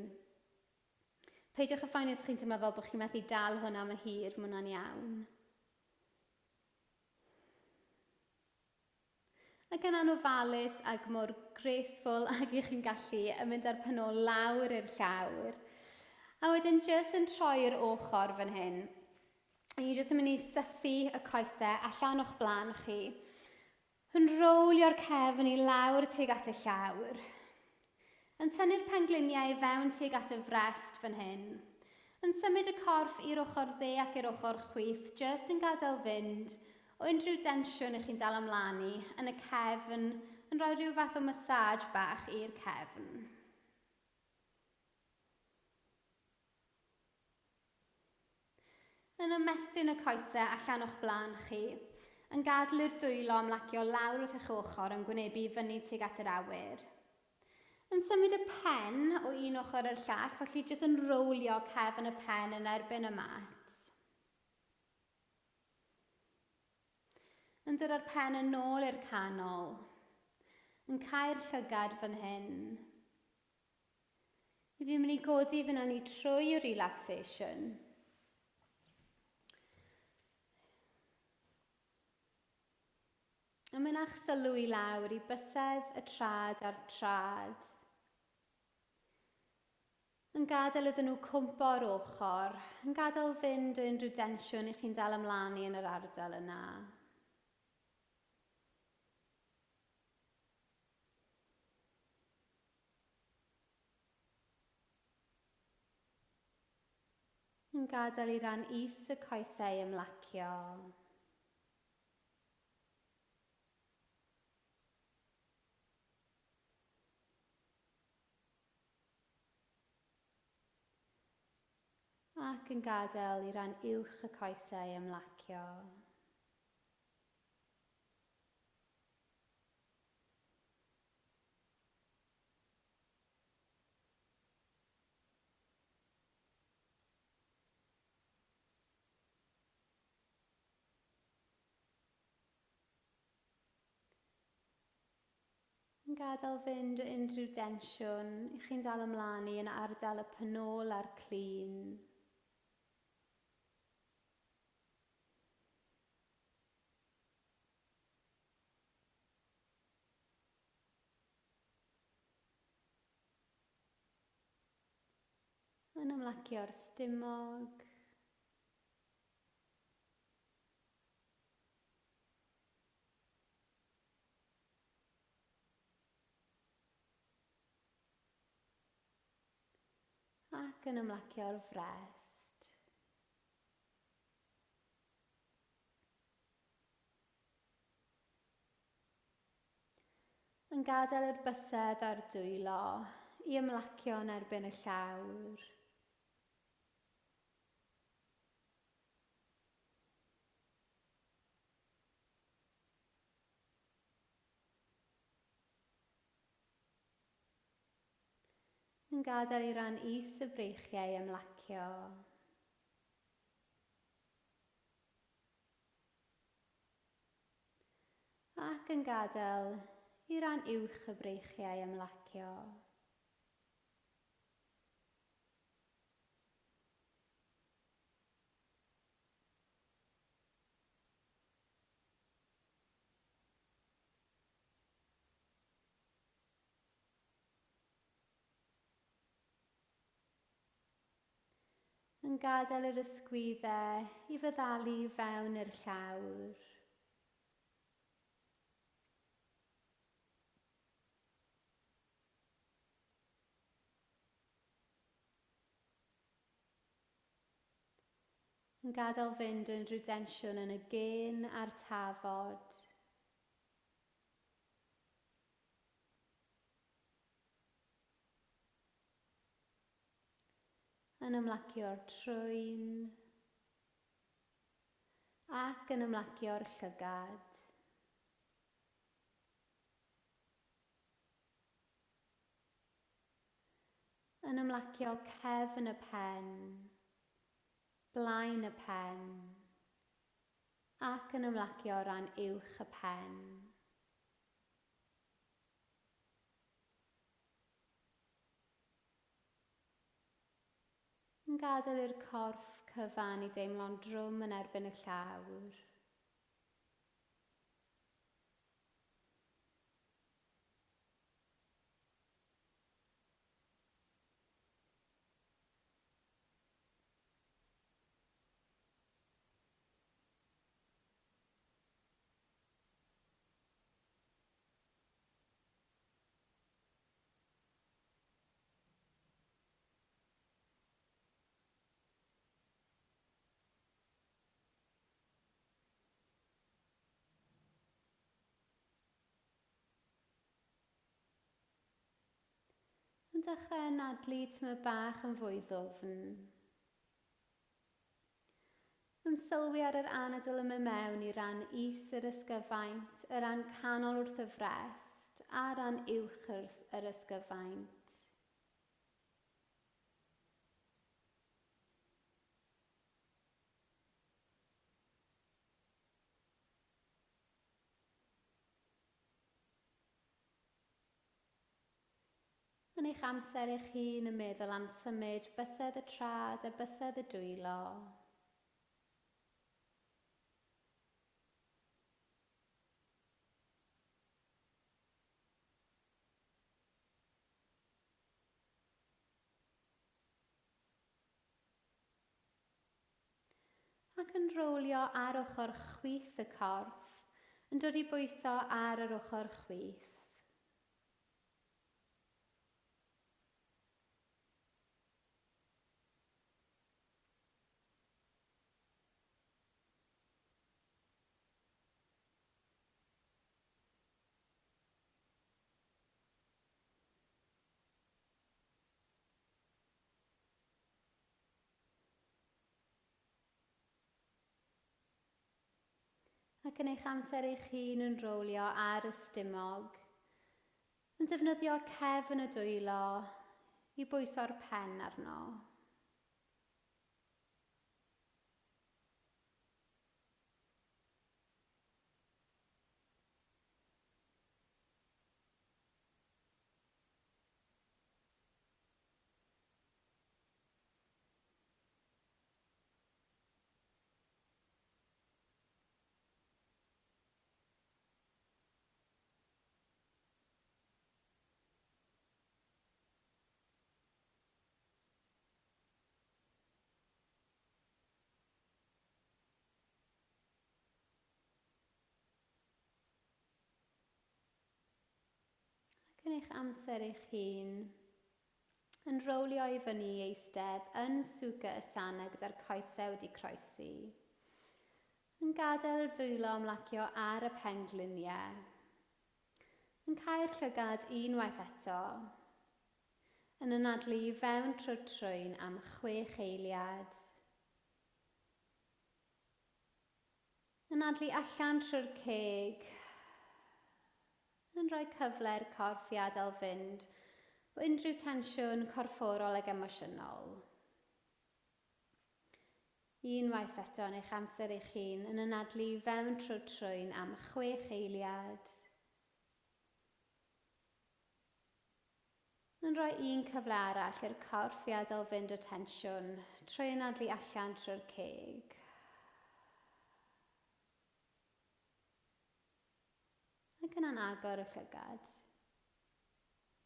Peidiwch â phoeni os chi'n teimlo fel bod chi'n methu dal hwn am y hir, mae hwnna'n iawn. Ac yna'n ofalus ac mor graceful ag i chi'n gallu yn mynd â'r pen ôl lawr i'r llawr. A wedyn jyst yn troi'r ochr fan hyn. A ni jyst yn mynd i sythu y coesau allan o'ch blaen chi. Yn rowlio'r cefn i lawr tuag at y llawr. Yn tynnu'r pengliniau i fewn tuag at y frest fan hyn. Yn symud y corff i'r ochr dde ac i'r ochr chwith, jyst yn gadael fynd o unrhyw densiwn i chi'n dal ymlaen i yn y cefn, yn rhoi rhyw fath o massage bach i'r cefn. Yn ymestyn y coesau allan o'ch blaen chi, yn gadael i'r dwylo ymlacio lawr wrth eich ochr yn gwynebu i fyny tuag at yr awyr. Yn symud y pen o un ochr i'r llall, felly jyst yn rowlio cefn y pen yn erbyn y mat. Yn dod â'r pen yn ôl i'r canol. Yn cau'r llygad fan hyn. Fi'n mynd i godi fy ni trwy y relaxation. A mynd â'ch sylw i lawr i bysedd y trad a'r trad. Yn gadael iddyn nhw cwmpo ar ochr, yn gadael fynd o unrhyw densiwn i chi'n dal ymlaen i yn yr ardal yna. Yn gadael i ran is y coesau ymlacio. Ac yn gadael i ran uwch y coesau ymlacio. Yn gadael fynd o unrhyw densiwn i chi'n dal ymlaen i yn ardal y penôl a'r clun. Yn ymlacio'r stumog. Ac yn ymlacio'r frest. Yn gadael yr bysedd a'r dwylo i ymlacio yn erbyn y llawr. Yn gadael i ran is y breichiau ymlacio. Ac yn gadael i ran uwch y breichiau ymlacio. Yn gadael yr ysgwyddau i feddalu i fewn i'r llawr. Yn gadael fynd unrhyw densiwn yn y gên a'r tafod. Yn ymlacio'r trwyn. Ac yn ymlacio'r llygad. Yn ymlacio cefn y pen, blaen y pen, ac yn ymlacio ran uwch y pen. Yn gadael i'r corff cyfan i deimlo'n drwm yn erbyn y llawr. Yn dechrau anadlu tymed bach yn fwy ddwfn. Yn sylwi ar yr anadl yn mynd mewn i ran is yr ysgyfaint, y ran canol wrth y frest, a ran uwch yr ysgyfaint. Yn eich amser eich hun yn meddwl am symud bysedd y trad a bysedd y dwylo. Ac yn rowlio ar ochr chwith y corff, yn dod i bwyso ar yr ochr chwith. Ac yn eich amser eich hun yn rowlio ar y stumog, yn defnyddio cefn y dwylo i bwyso'r pen arno. Ac yn eich amser eich hun, yn rowlio i fyny i eistedd yn Sukha Asana gyda'r coesau wedi croesi. Yn gadael yr dwylo ymlacio ar y pengliniau. Yn cau'r llygad unwaith eto. Yn anadlu i fewn trwy'r trwyn am chwech eiliad. Anadlu allan trwy'r ceg. Yn rhoi cyfle i'r corff i adael fynd o unrhyw tensiwn corfforol ag emosiynol. Unwaith eto yn eich amser eich hun, yn anadlu i fewn trwy'r trwyn am chwech eiliad. Yn rhoi un cyfle arall i'r corff i adael fynd o tensiwn trwy anadlu allan trwy'r ceg. Ac yna'n agor y llygad.